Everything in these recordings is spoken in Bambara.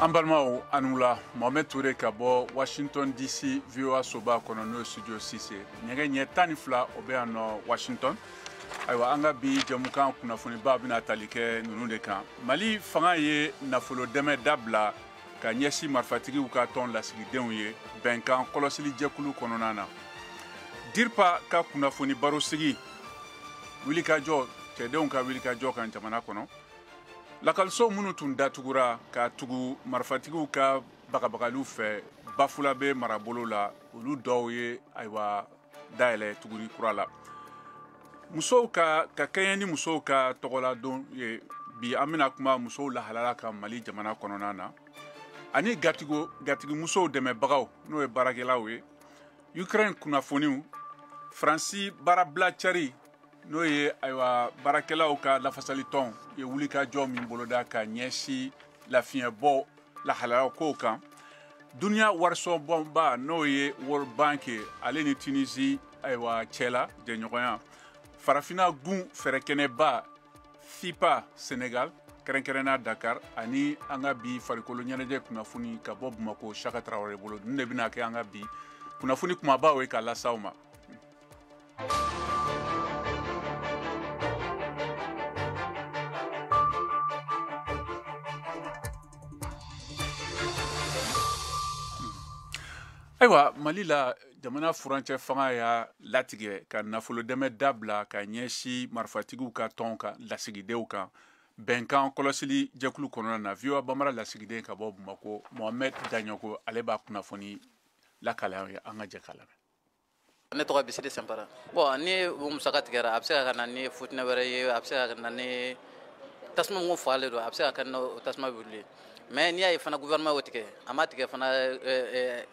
An balimaw, aw ni wula. Mohamed Touré ka bɔ Washington DC, VOA soba kɔnɔ, n'o ye studio 6 ye. Nɛgɛ ɲɛ 12, o bɛ yan nɔ Washington. Ayiwa, an ka bi jɛmukan kunnafoniba bɛna tali kɛ ninnu de kan: Mali fanga ye nafolo dɛmɛ dabila ka ɲɛsin marifatigiw ka tɔn lasigidenw ye bɛnkan kɔlɔsilijɛkulu kɔnɔna na, DIRPA ka kunnafoni barosigi, wulikajɔ, cɛdenw ka wulikajɔ kan jamana kɔnɔ, lakɔliso minnu tun datugura ka tugu marifatigiw ka bagabagaliw fɛ Bafulabe marabolo la, olu dɔw ye ayiwa dayɛlɛ tuguni kura la, musow ka kɛɲɛ ni musow ka tɔgɔladon ye bi, an bɛna kuma musow lahalaya kan Mali jamana kɔnɔna na, ani gatigimusow dɛmɛbagaw, n'o ye baarakɛlaw ye, Ukraine kunnafoniw, Faransi baarabila cari, n'o ye ayiwa baarakɛlaw ka lafasalitɔn ye wulikajɔ min boloda ka ɲɛsin lafiɲɛbɔ lahalaya kow kan, duniya warisɔnbɔnba, n'o ye World Bank ye, ale ni Tunisie ayiwa cɛla jɛɲɔgɔnya, Farafina gun fɛɛrɛkɛnɛba FIPA, Senegal, kɛrɛnkɛrɛnna Dakar, ani an ka bi farikolo ɲɛnajɛ kunnafoni ka bɔ Bamako, Saka Tarawele bolo. Ninnu de bɛna kɛ an ka bi kunnafoni kumabaw ye k'a las'aw ma. Ayiwa, Mali la, jamana furancɛ fanga y'a latigɛ ka nafolo dɛmɛ dabila ka ɲɛsin marifatigiw ka tɔn ka lasigidenw kan bɛnkan kɔlɔsili jɛkulu kɔnɔna na. VOA Bambara lasigiden ka bɔ Bamako, Mohamed Daɲɔgɔ, ale b'a kunnafoni lakale an ye. An ka jɛ k'a lamɛn. Ne tɔgɔ Bisiri Sɛnpara. Bon, ni o musaka tigɛra, a bɛ se ka na ni futinɛ wɛrɛ ye, a bɛ se ka na ni tasuma mun fagalen don, a bɛ se ka kɛ n'o tasuma bɛ wuli. Mais n'i y'a ye fana gouvernement y'o tigɛ, a ma tigɛ fana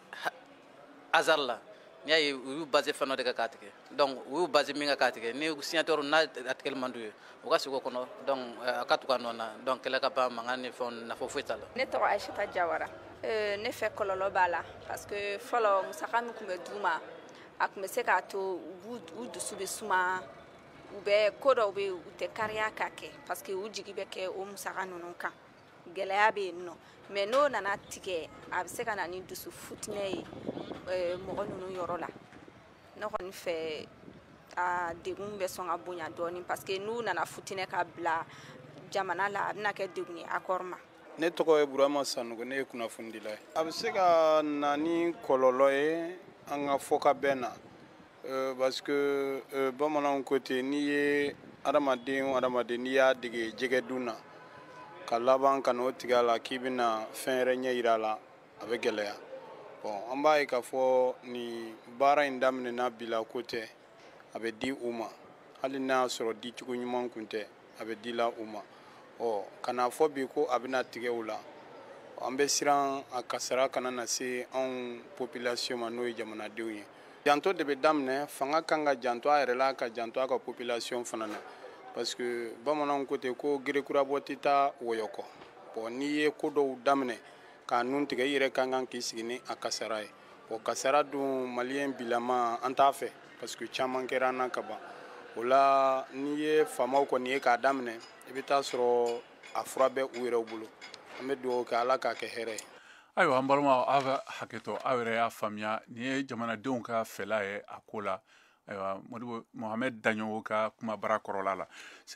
hasard la. N'i y'a ye u y'u basé fɛn dɔ de kan k'a tigɛ, donc u y'u basé min kan k'a tigɛ, ni signature n'a a tigɛli man d'u ye, u ka sigi o kɔnɔ. Donc a ka tugu a nɔ na, donc kɛlɛ ka ban, mankan ni fɛnw, nafa foyi t'a la. Ne tɔgɔ Aïssata Jawara. Ne fɛ, kɔlɔlɔ b'a la, parce que fɔlɔ, musaka min tun bɛ d'u ma, a tun bɛ se k'a to u b'u dusu bɛ suma, u bɛ ko dɔw bɛ yen, u tɛ kariya k'a kɛ, parce que u jigi bɛ kɛ o musaka ninnu kan. Gɛlɛya bɛ yen nɔ, mais n'o nana tigɛ, a bɛ se ka na ni dusu futinɛ ye mɔgɔ ninnu yɔrɔ la. Ne kɔni fɛ, a degun bɛ sɔn ka bonya dɔɔnin, parce que n'u nana futinɛ ka bila jamana la, a bɛna kɛ degun ye accord ma. Ne tɔgɔ ye Burama Sanogo, ne ye kunnafonidila ye. A bɛ se ka na ni kɔlɔlɔ ye an ka fɔkabɛn na, parce que bamananw ko ten, n'i ye adamaden o adamaden, n'i y'a dege jɛgɛ dun na, ka laban ka n'o tigɛ a la k'i bɛna fɛn wɛrɛ ɲɛ yira a la, a bɛ gɛlɛya. Bon, an b'a ye k'a fɔ nin baara in daminɛna bi la ko tɛ, a bɛ di u ma, hali n'a y'a sɔrɔ dicogo ɲuman kun tɛ, a bɛ di la u ma. Ɔ ka n'a fɔ bi ko a bɛna tigɛ u la, an bɛ siran a kasara kana na se anw population ma, n'o ye jamanadenw ye. Janto de bɛ daminɛ, fanga kan ka janto a yɛrɛ la, ka janto a ka population fana na, parce que bamananw ko ten ko gerekurabɔ tɛ taa wɔyɔ kɔ. Bon, n'i ye ko dɔw daminɛ k'a nun tigɛ, i yɛrɛ ka kan k'i sigi ni a kasara ye. Bon, kasara dun, maliyɛn bilama an t'a fɛ, parce que caman kɛra an na ka ban. O la, n'i ye faamaw kɔni ye k'a daminɛ, i bɛ taa sɔrɔ a fura bɛ u yɛrɛw bolo. An bɛ dugawu kɛ, Ala k'a kɛ hɛrɛ ye. Ayiwa, an balimaw, aw bɛ hakɛtɔ, aw yɛrɛ y'a faamuya, nin ye jamanadenw ka fɛla ye a ko la. Ayiwa, Modibo Mohamed Daɲɔgɔ ka kuma bara kɔrɔla la.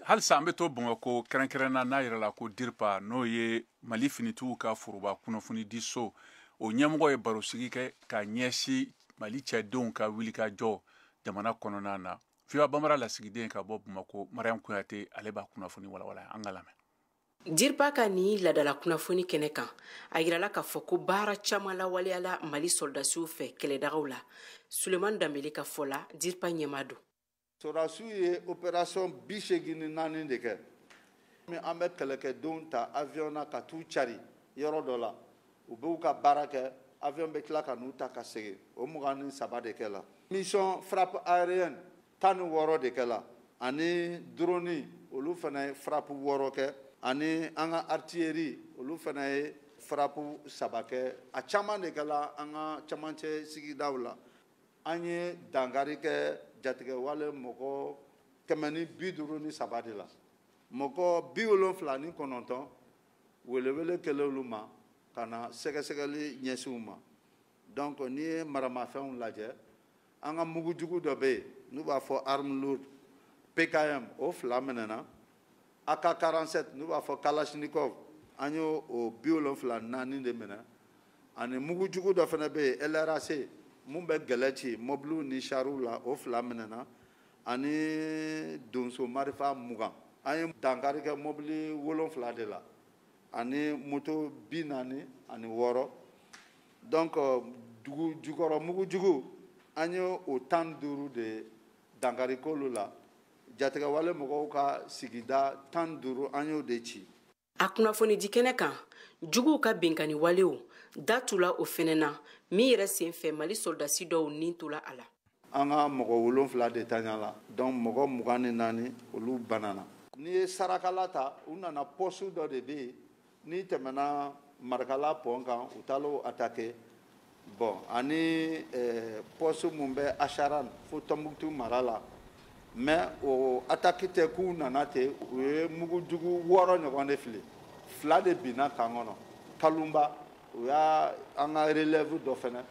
Halisa an bɛ to Bamakɔ, kɛrɛnkɛrɛnna n'a yɛrɛ la ko DIRPA, n'o ye Mali finitigiw ka foroba kunnafoni so, o ɲɛmɔgɔ ye barosigi kɛ ka ɲɛsin Mali cɛdenw ka wulikajɔ jamana kɔnɔna na. VOA Bambara lasigiden ka bɔ Bamakɔ, Mariam Kuyate, ale b'a kunnafoni walawala. An ka lamɛn. DIRPA ka nin ladala kunnafoni kɛnɛ kan, a yirala k'a fɔ ko baara caman lawaleyala Mali sɔrɔdasiw fɛ kɛlɛdagaw la. Suleman Danbele ka fɔ la, DIRPA ɲɛma don. Sɔrɔdasiw ye opération 84 de kɛ. An bɛ kɛlɛkɛdenw ta avion na ka t'u cari yɔrɔ dɔ la, u b'u ka baara kɛ, avion bɛ tila ka n'u ta ka segin, o 23 de kɛ la. Mission frappe aérienne 16 de kɛ la, ani drone, olu fana ye frappe 6 kɛ, ani an ka artillerie, olu fana ye frappe 3 kɛ. A caman de kɛla an ka camancɛ sigidaw la. An ye dankari kɛ jatigɛwale mɔgɔ 153 de la, mɔgɔ 79 welewele kɛlen olu ma. ka na sɛgɛsɛgɛli ɲɛsin u ma. Donc n'i ye maramafɛnw lajɛ, an ka mugujugu dɔ bɛ yen n'u b'a fɔ arme lourde PKM, o 2 minɛna. AK-47 n'u b'a fɔ Kalashnikov, an y'o o 74 de minɛ. Ani mugujugu dɔ fana bɛ yen LRAC, mun bɛ gɛlɛ ci mɔbiliw ni chariw la, o 2 minɛna. Ani donso marifa 20. An ye dankari kɛ mɔbili 7 de la ani moto 46. Donc dugu jukɔrɔ mugujugu, an ye o 15 de dankari k'olu la. Jatigɛwale mɔgɔw ka sigida 15, an y'o de ci. A kunnafonidi kɛnɛ kan, juguw ka binkanni walew da tula o fɛnɛ na, min yɛrɛ sen fɛ Mali sɔrɔdasi dɔw nin tola a la. An ka mɔgɔ 7 de taɲa la, donc mɔgɔ 24 olu banana. N'i ye sarakala ta, u nana poste dɔ de bɛ yen, n'i tɛmɛna Marikala pont kan, u taara attaquer. Bon, ani poste mun bɛ Acharan fo Tombouctou mara la, mais o attaque tɛ k'u nana ten, u ye mugujugu 6 ɲɔgɔn de fili, 2 de binna kan kɔnɔ. Kalunba, u y'a an ka relève dɔ fɛnɛ,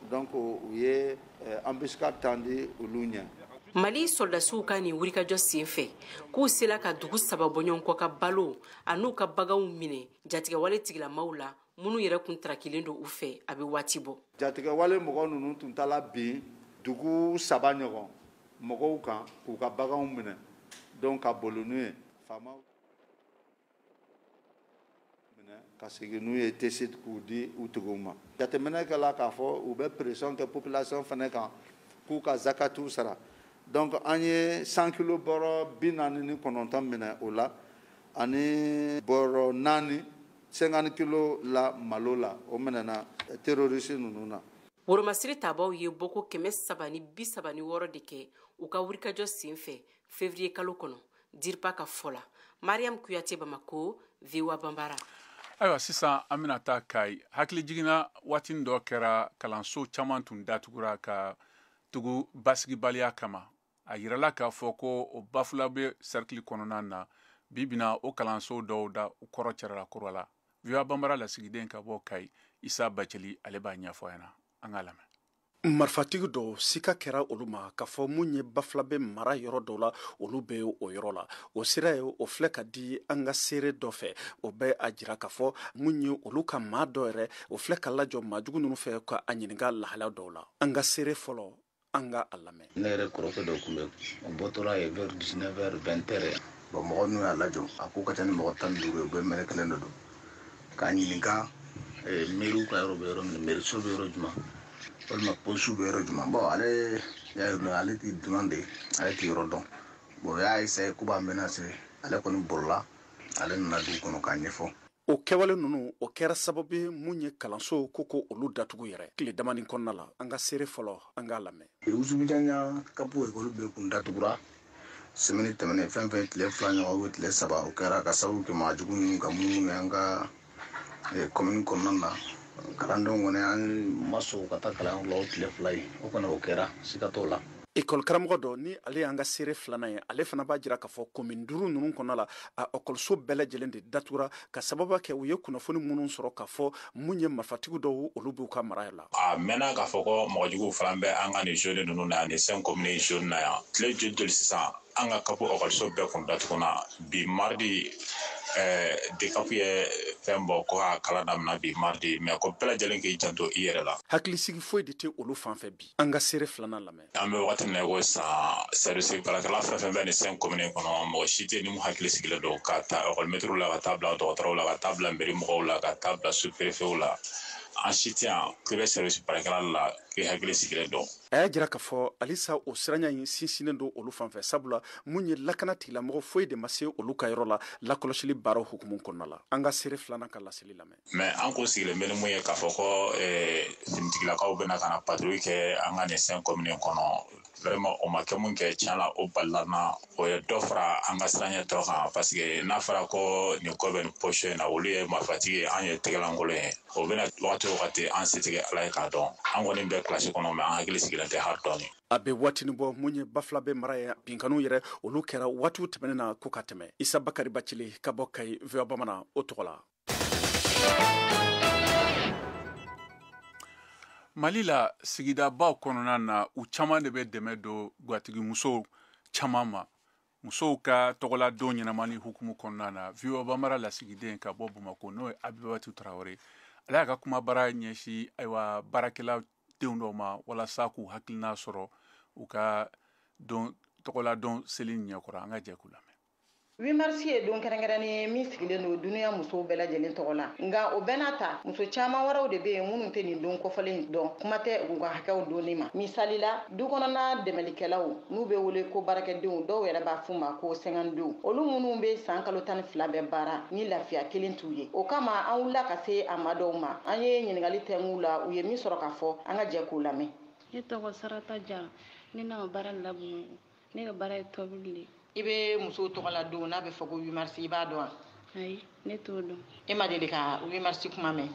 donc u ye embuscade tandi olu ɲɛ. Mali sɔrɔdasiw ka nin wulikajɔ sen fɛ, k'u sela ka dugu 3 bɔɲɔgɔnkɔ ka balo an'u ka baganw minɛ jatigɛwale tigilamaw la, minnu yɛrɛ kun tarakilen don u fɛ a bɛ waati bɔ. Jatigɛwale mɔgɔ ninnu tun taala bin dugu 3 ɲɔgɔn mɔgɔw kan k'u ka baganw minɛ, donc ka boli n'u ye, faamaw minɛ ka segin n'u ye Tessit k'u di u tigiw ma. Jateminɛ kɛla k'a fɔ u bɛ pression kɛ population fana kan k'u ka zakatiw sara. Donc an ye 100 kilo bɔrɔ 49 minɛ o la, ani bɔrɔ 4 50 kilo la malo la, o minɛna terroriste ninnu na. Woromasiri tabaw ye bɔko 336 de kɛ u ka wulikajɔ sen fɛ février kalo kɔnɔ, DIRPA ka fɔ la. Mariam Kuyate, Bamako, VOA Banbara. Ayiwa, sisan an bɛna taa Kayi. Hakili jiginna waati dɔ kɛra, kalanso caman tun datugura ka tugu basigibaliya kama. A yirala k'a fɔ ko o Bafulabe cercle kɔnɔna na, bi bina o kalanso dɔw da u kɔrɔ cɛrala kura la. VOA Banbara lasigiden ka bɔ Kayi, Isa Bacili, ale b'a ɲɛfɔ ɲɛna. An k'a lamɛn. Marifatigi dɔw sika kɛra olu ma k'a fɔ mun ye Bafulabe mara yɔrɔ dɔw la, olu bɛ o yɔrɔ la. O sira ye o filɛ ka di an ka seere dɔ fɛ, o bɛ a jira k'a fɔ mun ye olu ka maa dɔ yɛrɛ, o filɛ ka lajɔ maajugu ninnu fɛ ka a ɲininka lahala dɔw la. An ka seere fɔlɔ, an ka a lamɛn. Ne yɛrɛ kɔrɔkɛ dɔ tun bɛ, o bɔtɔla ye vers 19 heures 20 heures. Bon, mɔgɔ minnu y'a lajɔ, a ko ka ca ni mɔgɔ 15 ye, u bɛɛ mɛnɛ kelen de don k'a ɲininka mairie ka yɔrɔ bɛ yɔrɔ min, mairie so bɛ yɔrɔ jumɛn, walima poste bɛ yɔrɔ jumɛn. Bon, ale y'a ye, ale tɛ dunan de ye, ale tɛ yɔrɔ dɔn. Bon, o y'a essayer k'u b'a menacer, ale kɔni bolila, ale nana dugu kɔnɔ k'a ɲɛfɔ. O kɛwale ninnu, o kɛra sababu ye mun ye kalanso ko olu datugu yɛrɛ tile damani kɔnɔna la. An ka seere fɔlɔ, an k'a lamɛn. Usubijanya kapu ekɔli bɛɛ kun datugura semaine tɛmɛnen, fɛn fɛn tile 2 ɲɔgɔn o tile 3, o kɛra ka sababu kɛ maajugu ninnu ka munumunu an ka commune kɔnɔna na. Kalandenw kɔni, an ma sɔn ka taa kalanyɔrɔ la o tile 2 ye, o kɔni o kɛra, siga t'o la. Ekɔli karamɔgɔ dɔ ni ale y'an ka seere filanan ye, ale fana b'a jira k'a fɔ komin 5 ninnu kɔnɔna la, a ekɔliso bɛɛ lajɛlen de datugura ka sababu kɛ u ye kunnafoni minnu sɔrɔ k'a fɔ mun ye marifatigi dɔw olu b'u ka mara la. A mɛnna k'a fɔ ko mɔgɔjuguw fana bɛ an ka nin zone ninnu na yan, nin 5 communes zone na yan. Tile joli joli sisan, an ka kapu ekɔliso bɛɛ kun datuguna. Bi mardi, DCAP ye fɛn bɔ ko ka kalan daminɛ bi mardi, mais ko bɛɛ lajɛlen k'i janto i yɛrɛ la. Hakilisigi foyi de tɛ olu fan fɛ bi. An ka seere filanan lamɛn. An bɛ wagati min na i ko sisan, service baarakɛla fɛn fɛn bɛ nin 5 communes kɔnɔ, mɔgɔ si tɛ ni mun hakili sigilen don, ka taa ekɔlimɛtiriw la, ka taa bila dɔgɔtɔrɔw la, ka taa bila mairie mɔgɔw la, ka taa bila sous-préfetw la. An si tɛ yan k'i bɛ service baarakɛla la k'i hakili sigilen don. A y'a jira k'a fɔ halisa o siranya in sinsinnen don olu fan fɛ, sabula mun ye lakana tigilamɔgɔ foyi de ma se olu ka yɔrɔ la lakɔlɔsili baaraw hukumu kɔnɔna la. An ka seere filanan ka laseli lamɛn. Mais an ko sigilen bɛ ni mun ye k'a fɔ ko finitigilakaw bɛna ka na patrouille kɛ an ka nin 5 communes kɔnɔ, vraiment o ma kɛ mun kɛ tiɲɛ la, o balila na, o ye dɔ fara an ka siranɲɛ tɔ kan, parce que n'a fɔra ko nin ko bɛ nin position in na, olu ye marifatigi ye, an ye tɛgɛlankolon ye, o bɛna wagati o wagati an se tigɛ Ala ye k'a dɔn. An kɔni bɛ kilasi kɔnɔ, mais an hakili sigilen tɛ hali dɔɔni. A bɛ waatinin bɔ mun ye Bafulabe mara ye, binkanniw yɛrɛ olu kɛra waatiw tɛmɛnen na ko ka tɛmɛ. Isa Bakari Bacili ka bɔ Kayi, VOA Bamanan o tɔgɔ la. Mali la, sigidabaw kɔnɔna na, u caman de bɛ dɛmɛ don gwatigimusow caman ma. Musow ka tɔgɔladon ɲɛnamani hukumu kɔnɔna na, VOA Bambara lasigiden ka bɔ Bamakɔ, n'o ye Abibatu Tarawele, ale y'a ka kumabara ɲɛsin, ayiwa, baarakɛla denw dɔw ma walasa k'u hakilina sɔrɔ u ka don tɔgɔladon seli ɲɛkɔrɔ. An ka jɛ k'u lamɛn. 8 mars ye don kɛrɛnkɛrɛnnen ye min sigilen don duniya musow bɛɛ lajɛlen tɔgɔ la. Nka o bɛɛ n'a ta, muso caman wɛrɛw de bɛ yen minnu tɛ nin don kɔfɔlen dɔn, kuma tɛ u ka hakɛw donni ma. Misali la, du kɔnɔna dɛmɛlikɛlaw, n'u bɛ wele ko baarakɛdenw, dɔw yɛrɛ b'a f'u ma ko 52, olu minnu bɛ san kalo 12 bɛɛ baara ni lafiya kelen t'u ye. O kama, an wulila ka se a ma dɔw ma, an ye ɲininkali tɛŋu la, u ye min sɔrɔ k'a fɔ, an ka jɛ k'o lamɛn. Ne tɔgɔ Sarata Jara, ne nana baara la Bamakɔ. Ne ka baara ye tobili de ye. I bɛ musow tɔgɔ la don n'a bɛ fɔ ko 8 mars, i b'a dɔn wa? Ayi, ne t'o dɔn. E ma deli ka 8 mars kuma mɛn?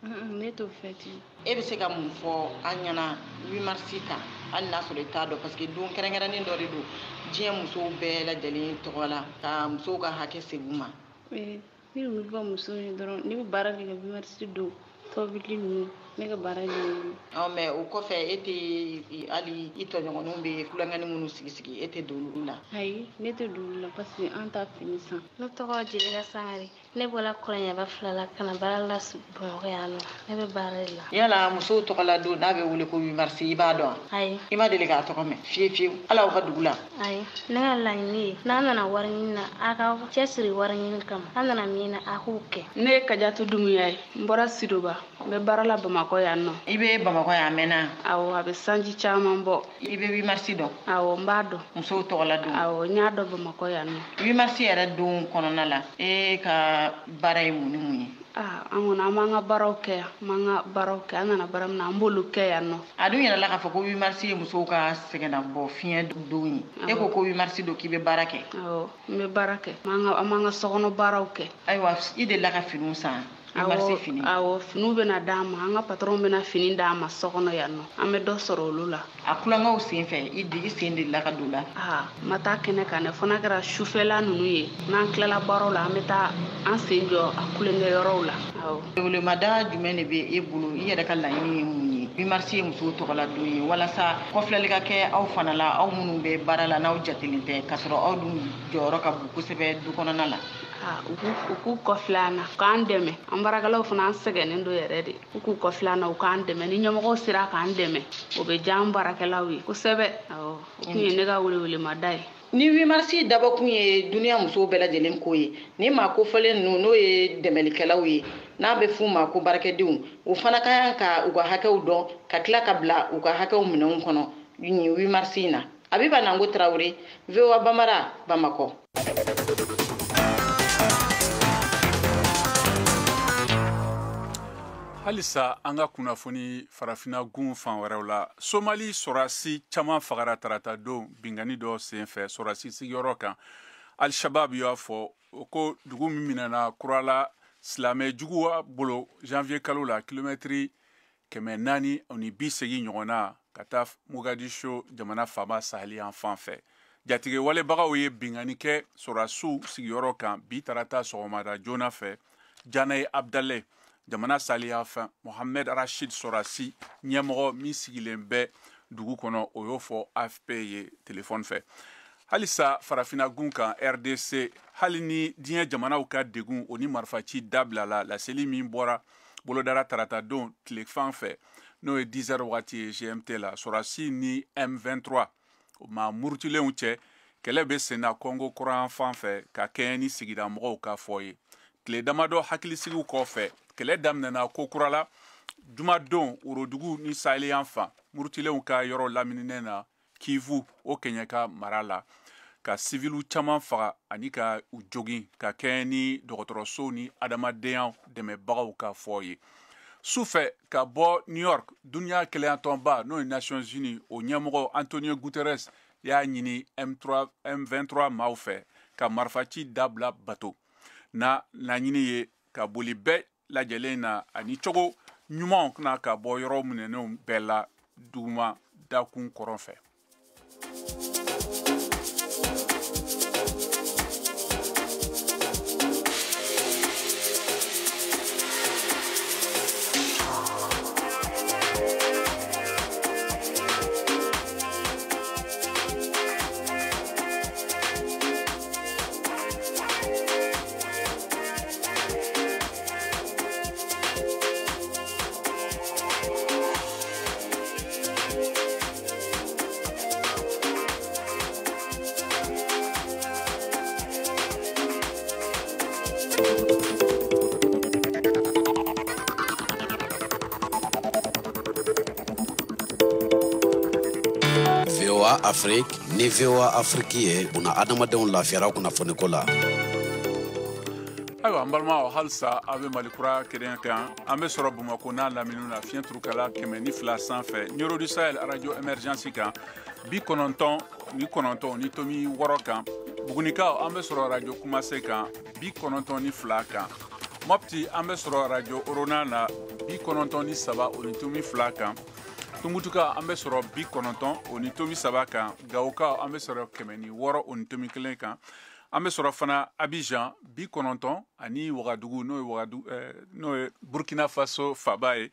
Ne t'o fɛti. E bɛ se ka mun fɔ an ɲɛna 8 mars kan, hali n'a sɔrɔ i t'a dɔn, parce que don kɛrɛnkɛrɛnnen dɔ de don diɲɛ musow bɛɛ lajɛlen tɔgɔ la, ka musow ka hakɛ segin u ma? Ne bɛ fɔ musow ye dɔrɔn, ne bɛ baara de kɛ 8 mars don, tobili ninnu, ne ka baara de ye. Ɔ, mais o kɔfɛ, e tɛ hali i tɔɲɔgɔnninw bɛ tulonkɛni minnu sigi sigi, e tɛ don olu la? Ayi, ne tɛ don olu la parce que an t'a fini san. Ne tɔgɔ Jelika Sangare, ne bɔra Kɔlɔnjɛba fila la ka na baara la Bamakɔ yan nɔ, ne bɛ baara de la. Yala musow tɔgɔ la don n'a bɛ wele ko 8 mars, i b'a dɔn? Ayi. I ma deli k'a tɔgɔ mɛn fiyewu fiyewu hali aw ka dugu la? Ayi, ne ka laɲini ye n'a nana wari ɲini na, a ka cɛsiri wari ɲini kama, a nana min na, a k'o kɛ. Ne ye Kajatu Dumuya ye, n bɔra Sidoba, n bɛ baara la Bamakɔ yan nɔ. I bɛ Bamakɔ yan a mɛnna? Awɔ, a bɛ sanji caman bɔ. I bɛ 8 mars dɔn? Awɔ, n b'a dɔn. Musow tɔgɔ la don? Awɔ, n y'a dɔn Bamakɔ yan nɔ. 8 mars yɛrɛ don kɔnɔna la, e ka baara ye mun ni mun ye? An kɔni, an b'an ka baaraw kɛ yan, an b'an ka baaraw kɛ, an nana baara min na, an b'olu kɛ yan nɔ. A dun yɛrɛ la k'a fɔ ko 8 mars ye musow ka sɛgɛnnabɔ fiɲɛ don ye. E ko ko 8 mars don k'i bɛ baara kɛ? Awɔ, n bɛ baara kɛ, an b'an ka sokɔnɔ baaraw kɛ. Ayiwa, i delila ka finiw san? Awɔ, finiw bɛna d'an ma, an ka patron bɛna fini d'an ma so kɔnɔ yan nɔ, an bɛ dɔ sɔrɔ olu la. A tulonkɛw sen fɛ, i sen delila ka don la? N ma taa kɛnɛ kan dɛ, fo n'a kɛra sufɛla ninnu ye, n'an tilala baaraw la, an bɛ taa an sen jɔ a tulonkɛyɔrɔw la. Awɔ. Welemada jumɛn de bɛ e bolo, i yɛrɛ ka laɲini ye mun ye? 8 mars ye musow tɔgɔ la don ye, walasa kɔfilɛli ka kɛ aw fana la, aw minnu bɛ baara la n'aw jatelen tɛ, k'a sɔrɔ aw dun jɔyɔrɔ ka bon kosɛbɛ du kɔnɔna la. U k'u kɔfilɛ an na, k'an dɛmɛ. An baarakɛlaw fana, an sɛgɛnnen don yɛrɛ de. U k'u kɔfilɛ an na, u k'an dɛmɛ. Ni ɲɛmɔgɔw sera k'an dɛmɛ, o bɛ diya an baarakɛlaw ye kosɛbɛ. Awɔ, o kun ye ne ka welewelemada ye. Ni 8 mars dabɔkun ye duniya musow bɛɛ lajɛlen ko ye, ni maa kofɔlen ninnu, n'o ye dɛmɛlikɛlaw ye, n'a bɛ f'u ma ko baarakɛdenw, u fana ka kan ka u ka hakɛw dɔn, ka tila ka bila u ka hakɛw minɛnw kɔnɔ nin 8 mars in na. Abiba Nango Tarawele, VOA Bambara, Bamakɔ. Halisa an ka kunnafoni farafinna gun fan wɛrɛw la, Somali sɔrɔdasi caman fagara tarata don binkanni dɔ senfɛ sɔrɔdasi sigiyɔrɔ kan. Al-Shabab y'a fɔ ko dugu min minɛna kura la silamɛ juguw bolo janvier kalo la, kilomɛtiri 480 ɲɔgɔnna ka taa Mogadiscio jamana faaba saheli yan fan fɛ. Jatige walebagaw ye binkanni kɛ sɔrɔdasiw sigiyɔrɔ kan bi tarata sɔgɔmada joona fɛ. Janaye Abdallah, jamana saliya fɛn Mohamed Rashid sɔrɔdasi ɲɛmɔgɔ min sigilen bɛ dugu kɔnɔ, o y'o fɔ AFP ye telefɔni fɛ. Halisa farafinna gun kan, RDC, hali ni diɲɛ jamanaw ka degun o ni marifaci dabilala, laseli min bɔra bolodara tarata don tilefan fɛ, n'o ye 10 heures wagati ye GMT la, sɔrɔdasi ni M23 maa murutilenw cɛ kɛlɛ bɛ senna Congo kɔrɔn fan fɛ ka kɛɲɛ ni sigida mɔgɔw ka fɔ ye. Tile damadɔ hakilisigiw kɔfɛ, kɛlɛ daminɛna ko kura la jumadon worodugu ni saheliyan fan murutilenw ka yɔrɔ lamininen na Kivu o kɛɲɛka mara la, ka siviliw caman faga ani ka u jogin ka kɛɲɛ ni dɔgɔtɔrɔsow ni adamadenya dɛmɛbagaw ka fɔ ye. Su fɛ ka bɔ New York, duniya kɛlɛyatɔnba n'o ye Nations Unies o ɲɛmɔgɔ Antonio Guterres y'a ɲini M3 M23 maaw fɛ ka marifaci dabila bato na laɲini ye ka boli bɛɛ lajɛlen na ani cogo ɲumanw na ka bɔ yɔrɔ minɛnenw bɛɛ la duguma dakun kɔrɔn fɛ. VOA Afrique ni VOA Afrique ye buna adamadenw lafiyara kunnafoniko la. Ayiwa, n balimaw, halisa a bɛ Malikura kelen kan. An bɛ sɔrɔ Bamakɔ n'a lamini na, fiɲɛ turukala 102 sanfɛ, Ɲoro du Sahel Radio Émergence kan, 99.6 kan. Bugunikaw, an bɛ sɔrɔ Radio Kumase kan, 92 kan. Mɔpti, an bɛ sɔrɔ Radio Orona na, 93.2 kan. Tumutuka, an bɛ sɔrɔ 90.3 kan. Gawokaw, an bɛ sɔrɔ 106.1 kan. An bɛ sɔrɔ fana Abidjan, 90, ani Wagadugu, n'o ye Wagadu, n'o ye Burkina Faso faba ye,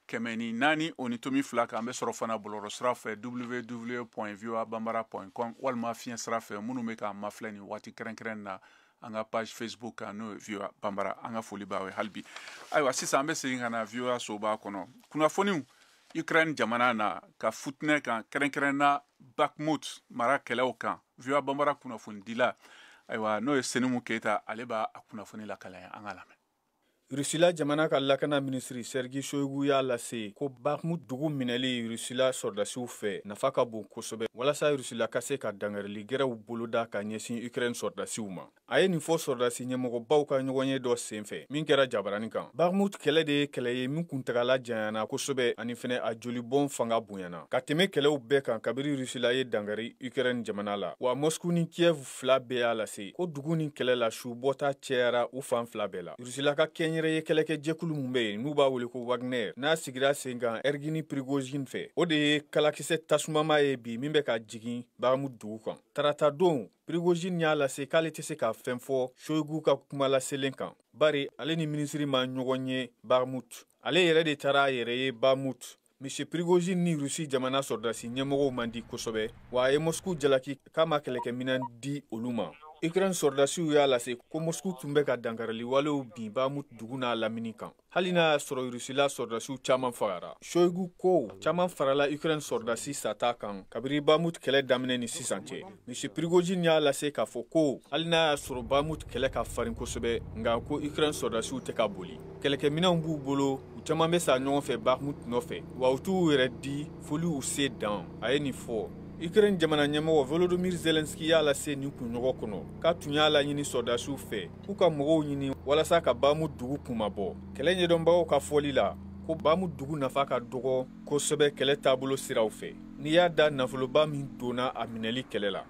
104.2 kan. An bɛ sɔrɔ fana bɔlɔlɔ sira fɛ, www.voabambara.com, walima fiɲɛ sira fɛ, minnu bɛ k'an mafilɛ nin waati kɛrɛnkɛrɛn na, an ka page Facebook kan, n'o ye VOA Bambara. An ka foli b'aw ye hali bi. Ayiwa, sisan an bɛ segin ka na VOA soba kɔnɔ. Kunnafoniw Ukraine jamana na ka futinɛ kan, kɛrɛnkɛrɛn na Bakhmut mara kɛlɛw kan, VOA Bambara kunnafonidila, ayiwa, n'o ye Senimu Keyita, ale b'a kunnafoni lakale, an ka lamɛn. Rusila jamana ka lakana minisiri Sergi Shoigu y'a lase ko Bakhmut dugu minɛli Rusila sɔrɔdasiw fɛ nafa ka bon kosɛbɛ walasa Rusila ka se ka dangarili gɛrɛw boloda ka ɲɛsin Ukraine sɔrɔdasiw ma. A ye nin fɔ sɔrɔdasi ɲɛmɔgɔbaw ka ɲɔgɔnye dɔ senfɛ min kɛra jabarani kan. Bakhmut kɛlɛ de ye kɛlɛ ye min kuntagala janyana kosɛbɛ, ani fɛnɛ a jolibɔn fanga bonyana ka tɛmɛ kɛlɛw bɛɛ kan kabiri Rusila ye dangari Ukraine jamana la. Wa Moscou ni Kiev fila bɛɛ y'a lase ko dugu ni kɛlɛ la su bɔta cɛyara u fan fila bɛɛ la. Rusila ka kɛnyɛrɛ ye kɛlɛkɛjɛkulu min bɛ yen n'u b'a wele ko Wagner, n'a sigira sen kan Ergini Prigozhin fɛ, o de ye kalakisɛ tasumama ye bi min bɛ ka jigin Bakhmut dugu kan. Tarata don, Prigozhin y'a lase k'ale tɛ se ka fɛn fɔ Shoigu ka kuma laselen kan, bari ale ni minisiri ma ɲɔgɔn ye Bakhmut. Ale yɛrɛ de taara a yɛrɛ ye Bakhmut. Monsieur Prigozhin ni Rusi jamana sɔrɔdasi ɲɛmɔgɔw man di kosɛbɛ, wa a ye Moscou jalaki k'a ma kɛlɛkɛminɛn di olu ma. Ukraine sɔrɔdasiw y'a lase ko Moscou tun bɛ ka dankarili walew bin Bakhmut dugu n'a lamini kan, hali n'a y'a sɔrɔ Rusila sɔrɔdasiw caman fagara. Shoigu ko caman farala Ukraine sɔrɔdasi sata kan kabiri Bakhmut kɛlɛ daminɛ ni sisan cɛ. Monsieur Prigozhin y'a lase k'a fɔ ko hali n'a y'a sɔrɔ Bakhmut kɛlɛ ka farin kosɛbɛ, nka ko Ukraine sɔrɔdasiw tɛ ka boli. Kɛlɛkɛminɛnw b'u bolo, u caman bɛ sa ɲɔgɔn fɛ Bakhmut nɔfɛ, wa u t'u yɛrɛ di foli u se dan. A ye nin fɔ. Ukraine jamana ɲɛmɔgɔ Volodymyr Zelensky y'a lase nin kunɲɔgɔn kɔnɔ k'a tun y'a laɲini sɔrɔdasiw fɛ k'u ka mɔgɔw ɲini walasa ka Bakhmut dugu kunmabɔ. Kɛlɛ ɲɛdɔnbagaw ka fɔli la, ko Bakhmut dugu nafa ka dɔgɔ kosɛbɛ kɛlɛ taabolo siraw fɛ, n'i y'a da nafoloba min donna a minɛli kɛlɛ la.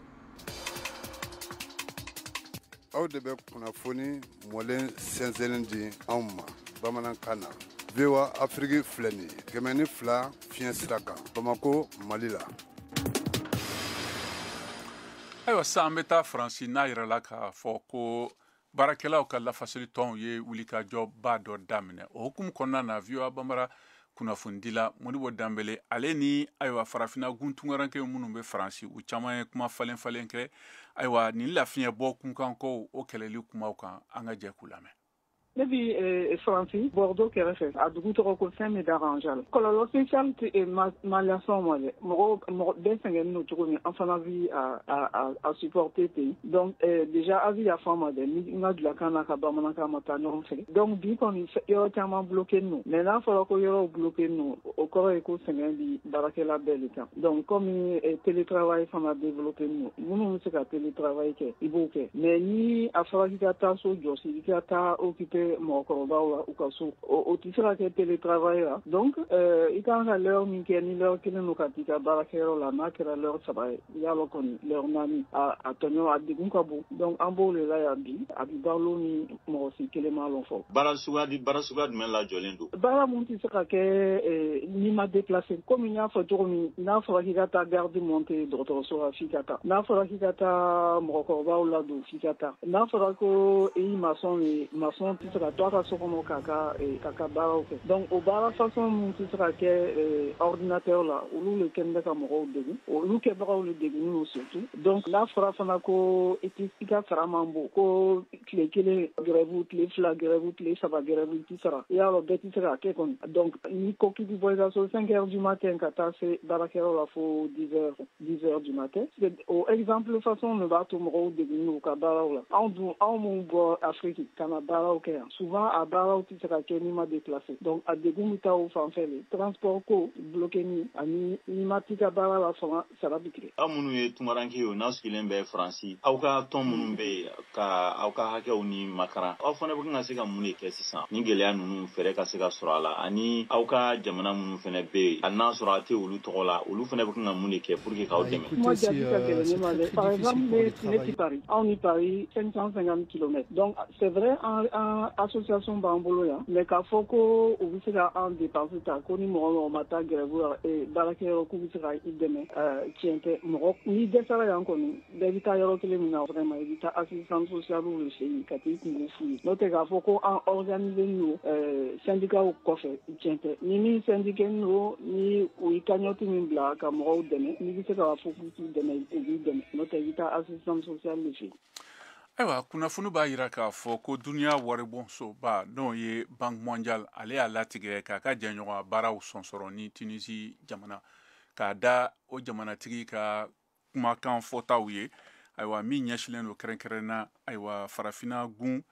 Aw de bɛ kunnafoni mɔlen sɛnsɛnnen di anw ma bamanankan na. VOA Afrique filɛ nin ye, 102 fiɲɛ sira kan, Bamako, Mali la. Ayiwa, sisan an bɛ taa Faransi, n'a yɛrɛ k'a fɔ ko baarakɛlaw ka lafasali tɔnw ye wulikajɔba dɔ daminɛ. O hukumu kɔnɔna na, VOA Bambara kunnafonidila Modibo Danbele, ale ni, ayiwa, farafinna gun tunkarankew minnu bɛ Faransi, u caman ye kuma falen falen kɛ, ayiwa, nin lafiɲɛ bɔ kunkankow, o kɛlɛli kumaw kan. An ka jɛ k'u lamɛn. Ne bi Faransi, Bordeaux kɛrɛfɛ, a dugu tɔgɔ ko Saint-Médard-en-Jalles. Kɔlɔlɔ spécial tɛ ma las'anw ma dɛ. Mɔgɔw, mɔgɔ bɛɛ sɛgɛnnen don cogo min, an fana bi a supporter ten. Donc déjà avis yafa ma dɛ, ni n ka julakan n'a ka bamanankan ma taa ɲɔgɔn fɛ. Donc bi kɔni, yɔrɔ caman bloqué don, mais n'a fɔra ko yɔrɔw bloqué don, o kɔrɔ ye ko sɛgɛn bi baarakɛla bɛɛ de kan. Donc comme télétravail fana développé don, minnu bɛ se ka télétravail kɛ, i b'o kɛ, mais ni a fɔra k'i ka taa so jɔsi, i ka taa occuper mɔgɔkɔrɔbaw la u ka so, o tɛ se ka kɛ télétravail la. Donc i kan ka l'heure min kɛ, ni l'heure kelen don ka t'i ka baarakɛyɔrɔ la, n'a kɛra l'heure 3 ye, i y'a lɔn kɔni, l'heure 4, a tɔɲɔ, a degun ka bon. Donc an b'o de la yan bi. A bi balo ni mɔgɔ si kelen m'a lɔn fɔ. Baara suguya di, baara suguya jumɛn lajɔlen don? Baara mun tɛ se ka kɛ n'i ma déplacer, komi n y'a fɔ cogo min, n'a fɔra k'i ka taa garde monter dɔgɔtɔrɔso la, f'i ka taa. N'a fɔra k'i ka taa mɔgɔkɔrɔbaw ladon, f'i ka taa. N'a fɔra ko i maçon ye, maçon tɛ se ka to a ka so kɔnɔ k'a ka baaraw kɛ. Donc o baara façon mun tɛ se ka kɛ ordinateur la, olu de kɛlen bɛ ka mɔgɔw degun, olu kɛbagaw de degunnen don surtout. Donc n'a fɔra fana ko i tɛ, i ka sara man bon, ko tile kelen grève, tile 2 grève, tile 3 grève, i tɛ sara, i y'a dɔn bɛɛ tɛ se k'a kɛ kɔni. Donc n'i ko k'i bɛ bɔ i ka so 5 heures du matin ka taa se baarakɛyɔrɔ la fo 10 heures, 10 heures du matin, o exemple façon de b'a to mɔgɔw degunnen don u ka baaraw la. Anw dun, anw minnu bɔ Afrique ka na baaraw kɛ yan. yan. Souvent a baaraw tɛ se ka kɛ n'i ma déplacer, donc a degun bɛ taa o fan fɛ de, transport ko bloqué ni ani n'i ma t'i ka baara la fanga sara bɛ tigɛ. Aw minnu ye tunkaranke ye, n'aw sigilen bɛ Faransi, aw ka tɔn minnu bɛ yen ka aw ka hakɛw ni makaran, aw fana bɛ kan ka se ka mun de kɛ sisan ni gɛlɛya ninnu fɛɛrɛ ka se ka sɔrɔ a la, ani aw ka jamana minnu fana bɛ yen, hali n'a sɔrɔ a tɛ olu tɔgɔ la, olu fana bɛ kan ka mun de kɛ pour que k'aw dɛmɛ? Kuma jaabi ka gɛlɛn ne ma dɛ. Par exemple, ne ti Paris, anw ni Paris 550 km, donc c'est vrai an association b'an bolo yan, mais k'a fɔ ko u bɛ se ka an dépense ta ko ni mɔgɔ mɔgɔ ma taa grève la baarakɛyɔrɔ k'u bɛ se ka i dɛmɛ, tiɲɛ tɛ. Mɔgɔ n'i dɛsɛra yan kɔni, bɛɛ bɛ taa yɔrɔ kelen min na, vraiment i bɛ taa assistance sociale de fɛ yen ka t'i kungo f'u ye. N'o tɛ k'a fɔ ko an organiser don syndicat kɔfɛ, tiɲɛ tɛ. Ni min syndiqué don, ni u ye cagnotte min bila ka mɔgɔw dɛmɛ, n'i bɛ se k'a fɔ k'u k'i dɛmɛ, u b'i dɛmɛ. N'o tɛ i bɛ taa assistance sociale de fɛ yen. Ayiwa, kunnafoni b'a jira k'a fɔ ko duniya waribonsoba, n'o ye Banque mondiale, ale y'a latigɛ k'a ka jɛɲɔgɔnya baaraw sɔnsɔrɔ ni Tunisie jamana, k'a da o jamanatigi ka kumakan fɔtaw ye, ayiwa, min ɲɛsinnen don kɛrɛnkɛrɛnna, ayiwa, farafinna gun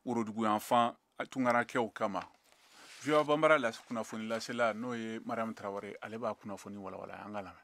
woroduguyanfan tunkarakɛw kama. VOA Banbara kunnafoni lasela, n'o ye Mariam Tarawele, ale b'a kunnafoni walawala, an ka lamɛn.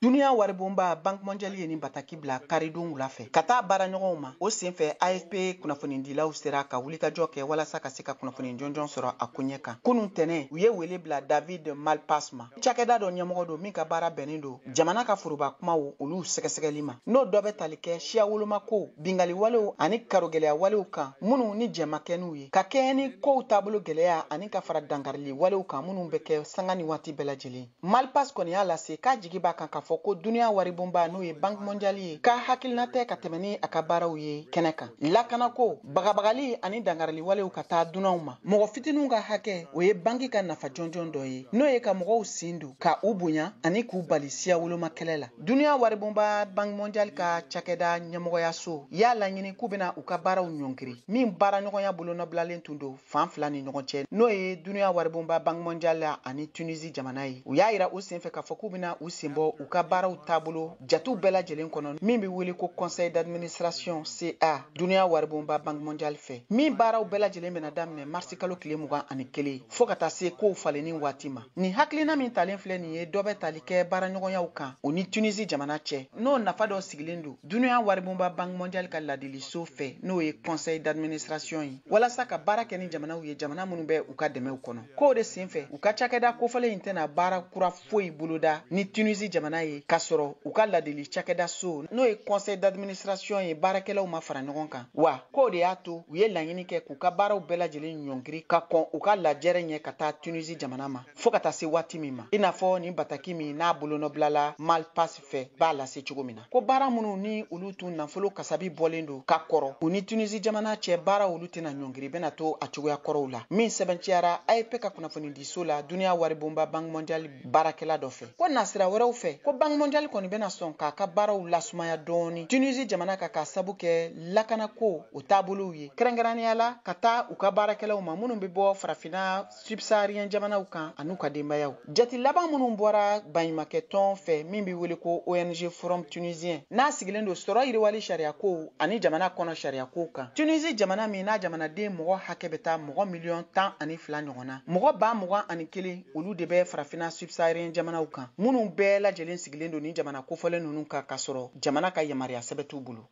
Duniya waribonba Banque mondiale ye nin bataki bila karidon wula fɛ ka taa baaraɲɔgɔnw ma. O senfɛ, AFP kunnafonidilaw sera ka wulikajɔ kɛ walasa ka se ka kunnafoni jɔnjɔn sɔrɔ a koɲɛ kan. Kunun tɛnɛ, u ye wele bila David Malpass ma, cakɛda dɔ ɲɛmɔgɔ don min ka baara bɛnnen don jamana ka foroba kumaw olu sɛgɛsɛgɛli ma, n'o dɔ bɛ tali kɛ siya wolomako, bingali walew ani karogɛlɛya walew kan minnu ni jɛma kɛ n'u ye, ka kɛɲɛ ni kow taabolo gɛlɛya ani ka fara dankarili walew kan minnu bɛ kɛ sanga ni waati bɛɛ lajɛlen. Malpass kɔni y'a lase k'a jigi b'a kan k'a fɔ ko duniya waribonba, n'o ye Banque mondiale ye, ka hakilina tɛ ka tɛmɛ ni a ka baaraw ye kɛnɛ kan. Lakanako, bagabagali ani dangarili walew ka taa dunanw ma, mɔgɔ fitininw ka hakɛ, o ye banki ka nafa jɔnjɔn dɔ ye, n'o ye ka mɔgɔw sen don ka u bonya ani k'u bali siya woloma kɛlɛ la. Duniya waribonba Banque mondiale ka cakɛda ɲɛmɔgɔyaso y'a laɲini k'u bɛna u ka baaraw ɲɔngiri min baaraɲɔgɔnya bolonɔbilalen tun don fan fila ni ɲɔgɔn cɛ, n'o ye duniya waribonba Banque mondiale ani Tunisie jamana ye. U y'a yira o senfɛ k'a fɔ k'u bɛna u sen bɔ u ka baaraw taabolo jatiw bɛɛ lajɛlen kɔnɔ min bɛ wele ko conseil d'administration CA duniya waribonba Banque mondiale fɛ, min baaraw bɛɛ lajɛlen bɛna daminɛ marisi kalo tile 21 fo ka taa se kow falenni waati ma. Nin hakilina min talen filɛ nin ye, dɔ bɛ tali kɛ baaraɲɔgɔnyaw kan o ni Tunisie jamana cɛ, n'o nafa dɔ sigilen don duniya waribonba Banque mondiale ka ladiliso fɛ, n'o ye conseil d'administration ye, walasa ka baara kɛ ni jamanaw ye, jamana minnu bɛ u ka dɛmɛw kɔnɔ. K'o de senfɛ, u ka cakɛda kofɔlen in tɛna baara kura foyi boloda ni Tunisie jamana ye k'a sɔrɔ u ka ladili cakɛda so, n'o ye conseil d'administration ye, baarakɛlaw ma fara ɲɔgɔn kan. Wa k'o de y'a to u ye laɲini kɛ k'u ka baaraw bɛɛ lajɛlen ɲɔngiri ka kɔn u ka lajɛrɛ ɲɛ ka taa Tunisie jamana ma fo ka taa se waati min ma, i n'a fɔ nin bataki min n'a bolonɔbilala Malpass fɛ b'a lase cogo min na, ko baara minnu ni olu tun nafolo kasabi bɔlen don ka kɔrɔ u ni Tunisie jamana cɛ, baara olu tɛna ɲɔngiri, bɛna to a cogoya kɔrɔw la, min sɛbɛnciyara AFP ka kunnafonidiso la duniya waribonba Banque mondiale baarakɛla dɔ fɛ. Ko nasira wɛrɛw fɛ, ko Banque mondiale kɔni bɛna sɔn k'a ka baaraw lasumaya dɔɔni Tunisie jamana kan k'a sabu kɛ lakanako o taabolow ye, kɛrɛnkɛrɛnnenya la ka taa u ka baarakɛlaw ma minnu bɛ bɔ farafinna subsaharien jamanaw kan an'u ka denbayaw. Jate laban minnu bɔra baɲumankɛtɔn fɛ min bɛ wele ko ONG Forum Tunisien, n'a sigilen don sɔrɔ yiriwali sariyakow ani jamana kɔnɔ sariyakow kan, Tunisie jamana min n'a jamanaden mɔgɔ hakɛ bɛ taa mɔgɔ 12 miliyɔn ɲɔgɔn na, mɔgɔ 21,000 olu de bɛ farafinna subsaharien jamanaw kan, minnu bɛɛ lajɛlen sigilen don ni jamana kofɔlen ninnu kan k'a sɔrɔ jamana ka yamaruya sɛbɛn t'u bolo.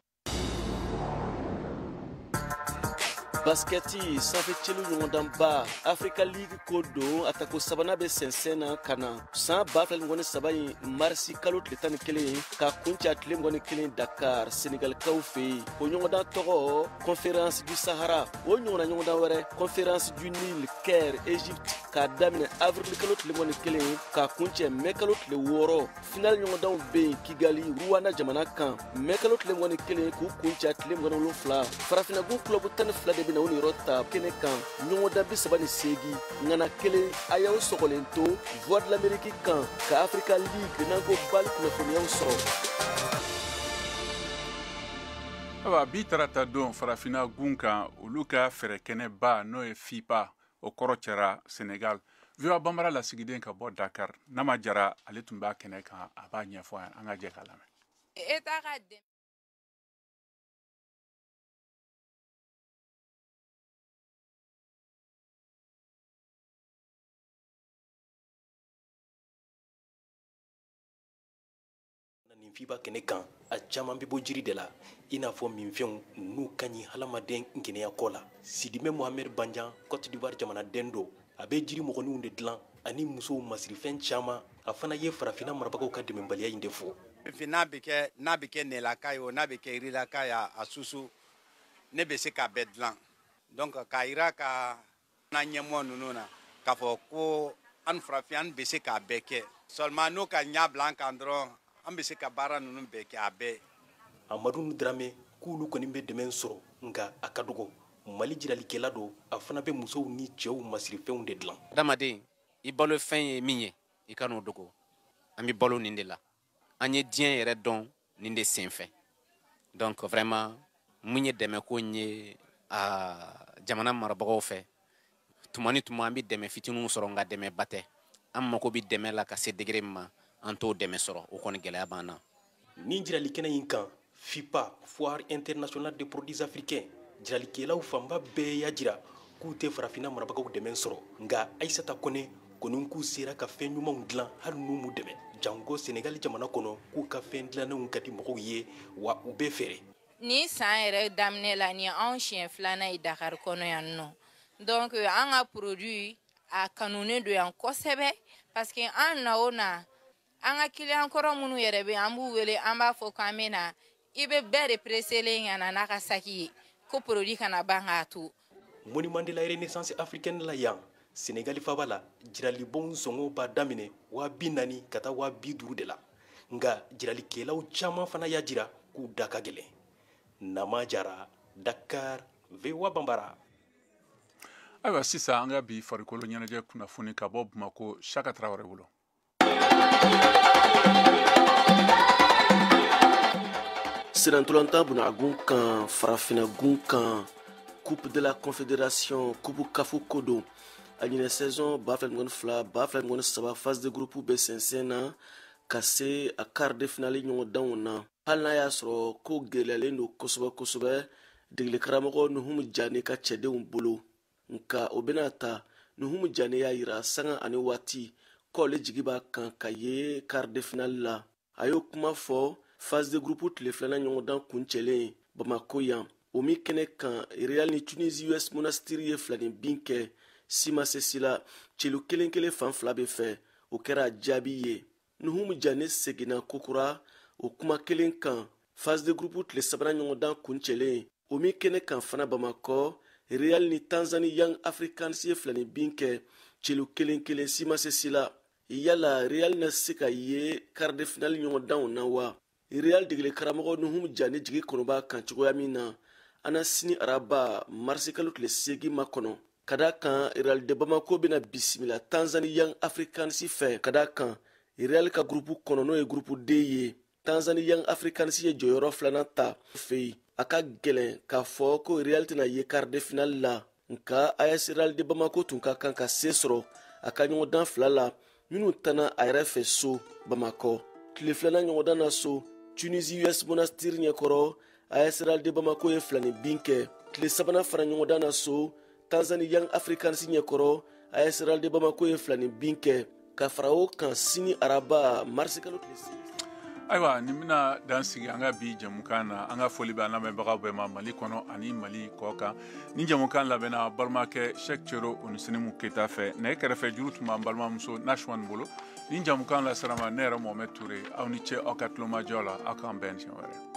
Baskɛti sanfɛ celu ɲɔgɔndanba Africa League ko don, a tako sabanan bɛ sɛnsɛn na ka na san 2023 in marisi kalo tile 11 ka kuncɛ a tile 21 Dakar, Senegalikaw fɛ yen. O ɲɔgɔndan tɔgɔ Conférence du Sahara. O ɲɔgɔnna ɲɔgɔndan wɛrɛ, Conférence du Nil, Caire, Egypte, k'a daminɛ avril kalo tile 21 k'a kuncɛ mɛ kalo tile 6. Final ɲɔgɔndanw bɛ yen Kigali, Rwanda jamana kan, mɛ kalo tile 21 k'u kuncɛ a tile 27. Farafinnagun kulɔbu 12 de bɛna o niyɔrɔ ta kɛnɛ kan, ɲɔgɔndan 38 ŋana kelen. A y'aw sɔgɔlen to Voix de l'Amérique kan ka Africa League n'an ko BAL kunnafoniyaw sɔrɔ. Ayiwa, bi tarata don, farafinna gun kan olu ka fɛɛrɛkɛnɛba, n'o ye FIPA, o kɔrɔ cɛra Senegal. VOA Banbara lasigiden ka bɔ Dakar, Nama Jara, ale tun b'a kɛnɛ kan, a b'a ɲɛfɔ an ka jɛ k'a lamɛn. État ka dɛmɛ Nin FIPA kɛnɛ kan, a caman bɛ bɔ jiri de la, i n'a fɔ minfɛnw n'u ka ɲi hadamaden kɛnɛya kɔ la. Sidibé Mohamed Banjan, Côte d'Ivoire jamanaden don. A bɛ jiri mɔgɔninw de dilan ani musow masirifɛn caman. A fana ye farafinna marabagaw ka dɛmɛbaliya in de fɔ. N'a bɛ kɛ nɛlaka ye o, n'a bɛ kɛ yirilaka ye, a susu, ne bɛ se k'a bɛɛ dilan. Donc k'a yira ka na ɲɛmɔgɔ ninnu na k'a fɔ ko an farafin, an bɛ se k'a bɛɛ kɛ. Seulement n'o ka ɲɛ bila an kan dɔrɔn, an bɛ se ka baara ninnu bɛɛ kɛ, a bɛɛ. Amadu Dramɛ k'olu kɔni bɛ dɛmɛ sɔrɔ, nka a ka dɔgɔ. Mali jiralikɛla don, a fana bɛ musow ni cɛw masirifɛnw de dilan. Adamaden, i balo fɛn ye min ye, i ka n'o dogo. An bɛ balo nin de la, an ye diɲɛ yɛrɛ dɔn nin de sen fɛ. Donc vraiment, mun ye dɛmɛko in ye a jamana marabagaw fɛ, tuma ni tuma an bɛ dɛmɛ fitininw sɔrɔ, nka dɛmɛba tɛ. An mako bɛ dɛmɛ la ka se degré min ma, an t'o dɛmɛ sɔrɔ. O kɔni gɛlɛya b'an na. Nin jiralikɛnɛ in kan, FIPA, Foire internationale de produits africains, jiralikɛlaw fanba bɛɛ y'a jira k'u tɛ farafinna marabagaw dɛmɛ sɔrɔ. Nka Ayisata Kɔnɛ kɔni k'u sera ka fɛn ɲumanw dilan hali n'u m'u dɛmɛ, janko Senegali jamana kɔnɔ, k'u ka fɛn dilannenw ka di mɔgɔw ye, wa u bɛɛ feere. Ni san yɛrɛ daminɛ la, ni anw siɲɛ filanan ye Dakar kɔnɔ yan nɔ. Donc an ka produit a kanunen don yan kosɛbɛ, parce que an na o na, an ka client kɔrɔ minnu yɛrɛ bɛ, an b'u wele, an b'a fɔ k'an bɛ na, i bɛ bɛɛ de presselen ka na n'a ka saki ye ko produit kana ban k'a to. Monument de la Renaissance africaine la yan, Senegali faba la, jiralibonw sɔngɔ b'a daminɛ 40 000 ka taa 50 000 de la. Nka jiralikɛlaw caman fana y'a jira k'u da ka gɛlɛn. Nama Jara, Dakar, VOA Banbara. Ayiwa, sisan an ka bi farikolo ɲɛnajɛ kunnafoni ka bɔ Bamako, Saka Tarawele bolo. Senatɔlɔntan bunagun kan, farafinagun kan, Coupe de la Confédération, Coupe CAF ko don. A ɲinɛ saison 2022 2023, phase de groupe bɛ sɛnsɛn na ka se a quart de finale ɲɔgɔndanw na. Hali n'a y'a sɔrɔ ko gɛlɛyalen don kosɛbɛ kosɛbɛ degeli karamɔgɔ Nuhumu Jane ka cɛdenw bolo, nka o bɛna ta, Nuhumu Jane y'a yira sanga ani waati k'ale jigi b'a kan ka ye quart de finale la. A y'o kuma fɔ phase de groupe tile filanan ɲɔgɔndan kuncɛlen Bamako yan, o min kɛnɛ kan Real ni Tunisie US Monastir ye filani bin kɛ, si ma se si la, celu kelen kelen fan fila bɛ fɛ. O kɛra jaabi ye. Nuhumu Jane seginna kokura o kuma kelen kan phase de groupe tile sabanan ɲɔgɔndan kuncɛlen, o min kɛnɛ kan fana Bamakɔ, Real ni Tanzanie Young Africans ye filani bin kɛ, celu kelen kelen, si ma se si la. Yala Real na se ka ye quart de finale ɲɔgɔndanw na wa? Real degeli karamɔgɔ Nuhumu Jane jigi kɔnɔ b'a kan cogoya min na, an na sini araba marisi kalo tile 8 ma kɔnɔ, ka da kan Real de Bamako bɛna bisimila Tanzanie Young Africans fɛ. Ka da kan Real ka gurupu kɔnɔ, n'o ye gurupu D ye, Tanzanie Young Africans ye jɔyɔrɔ filanan ta fɛ yen. A ka gɛlɛn k'a fɔ ko Real tɛna ye quart de finale la, nka AS Real de Bamako tun ka kan ka se sɔrɔ a ka ɲɔgɔndan fila la minnu tana a yɛrɛ fɛ so Bamakɔ. Tile filanan ɲɔgɔndan na so, Tunisie US Monastir ɲɛkɔrɔ, AS Real de Bamako ye filani bin kɛ. Tile sabanan fara ɲɔgɔndan na so, Tanzanie Young Africans ɲɛkɔrɔ, AS Real de Bamako ye filani bin kɛ. Ka fara o kan, sini araba marisi kalo tile 8. Ayiwa, nin bɛna dan sigi an ka bi jɛmukan na. An ka foli bɛ an lamɛnbagaw bɛɛ ma Mali kɔnɔ ani Mali kɔ kan. Ni jɛmukan labɛnna balimakɛ Sɛk Cero Onisinimu Keyita fɛ. Nɛgɛ kɛrɛfɛ juru tun b'an balimamuso Nasuwani bolo. Ni jɛmukan lasera ma, ne yɛrɛ Mohamɛd Ture. Aw ni ce aw ka tulomajɔ la. Aw k'an bɛn siɲɛ wɛrɛ.